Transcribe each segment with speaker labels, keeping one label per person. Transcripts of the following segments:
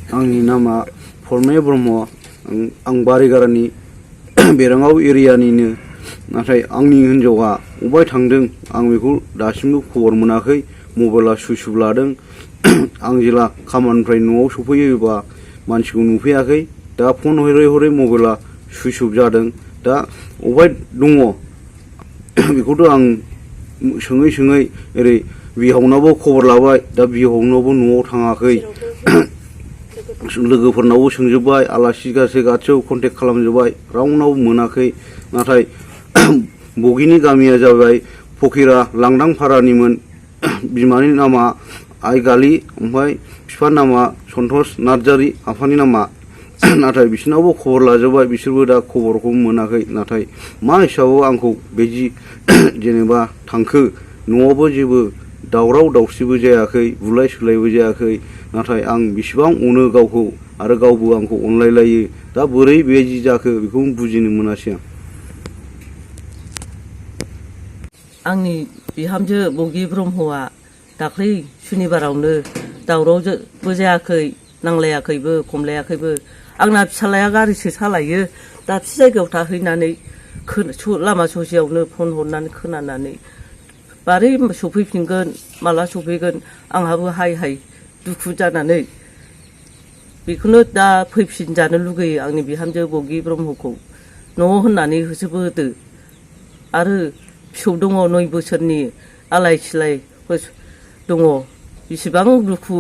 Speaker 1: आंनि नामा फरमे ब्रह्म आं बारिगारानि बेराङाव एरियानिनो नाथाय आंनि हिनजावा अबाय थांदों आं बेखौ दासिमबो खबर मोनाखै मबाइला सुइच अफ लादों आं जेला खामानिनिफ्राय न'आव सफैयोबा मानसिखौ नुफैयाखै दा फन हरै हरै मबाइला सुइच अफ जादों दा अबाय दङ बेखौथ' आं सोङै सोङै ओरै बिहावनावबो खबर लाबाय दा बिहावनावबो न'आव थाङाखै लोगोफोरनावबो सोंजोबबाय आलासि गासैयाव कन्टेक्ट खालामजोबबाय रावनावबो मोनाखै नाथाय बगिनि गामिया जाबाय फकिरा लांदां फारानिमोन बिमानि नामा आइगालि ओमफ्राय बिफा नामा सन्तोष नार्जारि आफानि नामा नाथाय बिसोरनावबो खबर लाजोबबाय बिसोरबो दा खबरखौ मोनाखै नाथाय मा हिसाबाव आंखौ बेदि जेनेबा थांखो न'आवबो जेबो दावराव दावसिबो जायाखै बुलाय सुलायबो जायाखै नाथाय आं बिसिबां अनो गावखौ आरो गावबो आंखौ अनलायलायो दा बोरै बेबायदि जाखो बेखौ बुजिनो मोनासै
Speaker 2: आंनि बिहामजो बगि ब्रह्मआ दाख्लै सुनिबारावनो दावरावबो जायाखै नांलायाखैबो खमलायाखैबो आंना फिसालाया गारिसो सालायो दाबसे जायगायाव थाहैनानै लामा ससेयावनो फन हरनानै खोनानानै बारै सफैफिनगोन माला सफैगोन आंहाबो हाय हाय दुखु जानानै बेखौनो दा फैफिनजानो लुगैयो आंनि बिहामजो बगि ब्रह्मखौ न' होननानै होसोबोदो आरो फिसौ दङ 9 बोसोरनि आलाय सिलाय दङ बेसेबां दुखु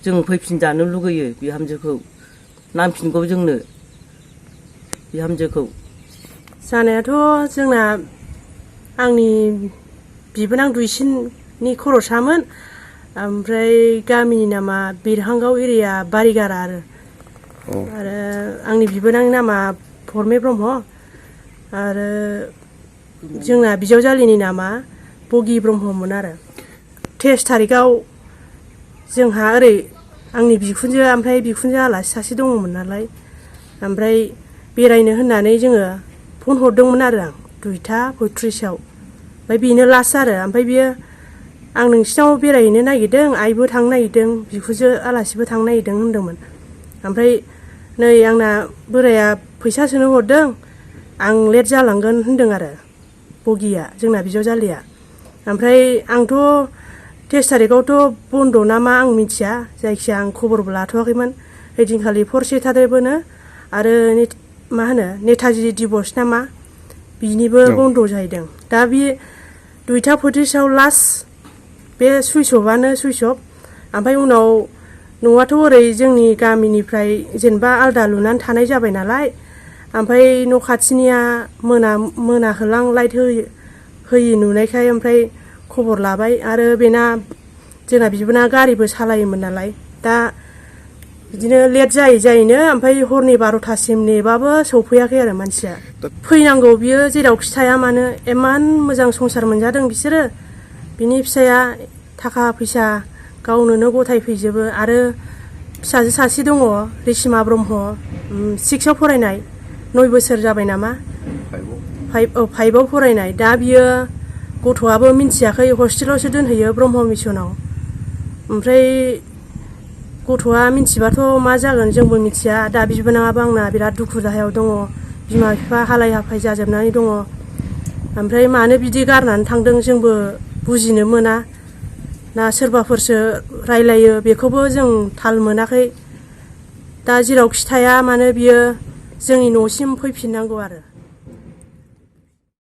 Speaker 2: जों फैफिनजानो लुगैयो बिहामजोखौ नांफिनगौ जोंनो बिहामजोखौ
Speaker 3: जानायाथ' जोंना आंनि बिबोनां दुइसिननि खर'सामोन ओमफ्राय गामिनि नामा बिरहांगाव एरिया बारिगारा आरो आंनि बिबोनांनि नामा फरमे ब्रह्म आरो जोंना बिजावजालिनि नामा बगि ब्रह्ममोन आरो 23 थारिखआव जोंहा ओरै आंनि बिखुनजो ओमफ्राय बिखुनजो आलासि सासे दङमोन नालाय ओमफ्राय बेरायनो होननानै जोङो फन हरदोंमोन आरो आं 2:35 ओमफ्राय बेनो लास्ट आरो ओमफ्राय बियो आं नोंसिनाव बेरायहैनो नागिरदों आइबो थांनो नागिरदों बिखुनजो आलासिबो थांनो नागिरदों होनदोंमोन ओमफ्राय नै आंना बोराया फैसा सोनो हरदों आं लेट जालांगोन होनदों आरो बगिया जोंना बिजावजालिया ओमफ्राय आंथ' 23 थारिखआवथ' बन्द' ना मा आं मिथिया जायखिया आं खबरबो लाथ'वाखैमोन ओइदिनखालि 4 सेटारडेबोनो आरो मा होनो नेताजि दिबस नामा बिनिबो बन्द' जाहैदों दा बे 2:35 लास्ट बे सुइच अफआनो सुइच अफ ओमफ्राय उनाव न'आथ' ओरै जोंनि गामिनिफ्राय जेनेबा आलदा लुनानै थानाय जाबाय नालाय ओमफ्राय न' खाथिनिया मोनाहोलां लाइट होयि नुनायखाय ओमफ्राय खबर लाबाय आरो बेना जोंना बिबोना गारिबो सालायोमोन नालाय दा बिदिनो लेट जायैनो ओमफ्राय हरनि 12थासिम नेबाबो सौफैयाखै आरो मानसिया फैनांगौ बियो जेरावखि थाया मानो इमान मोजां संसार मोनजादों बिसोरो बिनि फिसाया थाखा फैसा गावनोनो गथायफैजोबो आरो फिसाजो सासे दङ रिसिमा ब्रह्म 6आव फरायनाय 9 बोसोर जाबाय नामा 5आव फरायनाय दा बियो गथ'आबो मिन्थियाखै हस्टेलावसो दोनहैयो ब्रह्म मिसनाव ओमफ्राय गथ'आ मिन्थिबाथ' मा जागोन जोंबो मिथिया दा बिबोनाङाबो आंना बिराद दुखु दाहायाव दङ बिमा बिफा हालाय हाफाय जाजोबनानै दङ ओमफ्राय मानो बिदि गारनानै थांदों जोंबो बुजिनो मोना ना सोरबाफोरसो रायलायो बेखौबो जों थाल मोनाखै दा जेरावखि थाया मानो बियो जोंनि न'सिम फैफिननांगौ आरो